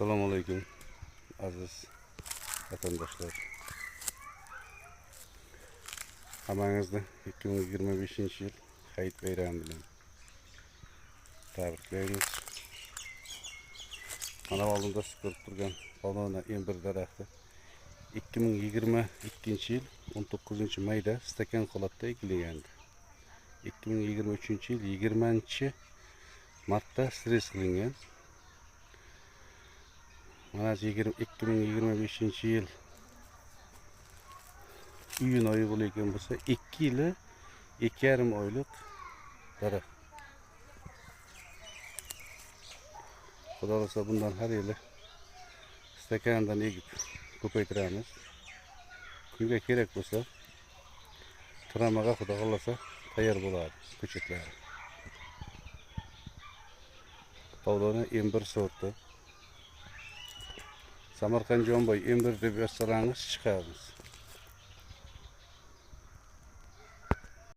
Assalomu alaykum aziz vatandoshlar. Hammangizni 2025-yil Hayit bayrami bilan tabriklaymiz. Mana oldimda siz ko'rib turgan Pavlovna M1 daraxti 2022-yil 19 mayda stakan holatda ekilgandi. 2023-yil 20 martda srez qilingan. Mana 2025-yil iyun oyi bo'layotgan bo'lsa, 2 yili 2,5 oylik daraxt. Xudo xohlasa, bundan har yili stakandan egib ko'paytiramiz. Kimga kerak bo'lsa, tiramaga, xudo xohlasa, tayyor bo'ladi ko'chatlari. Pavlovna M1 sorti. Samarqand Jomboy M1 deb yozsalaringiz, chiqamiz.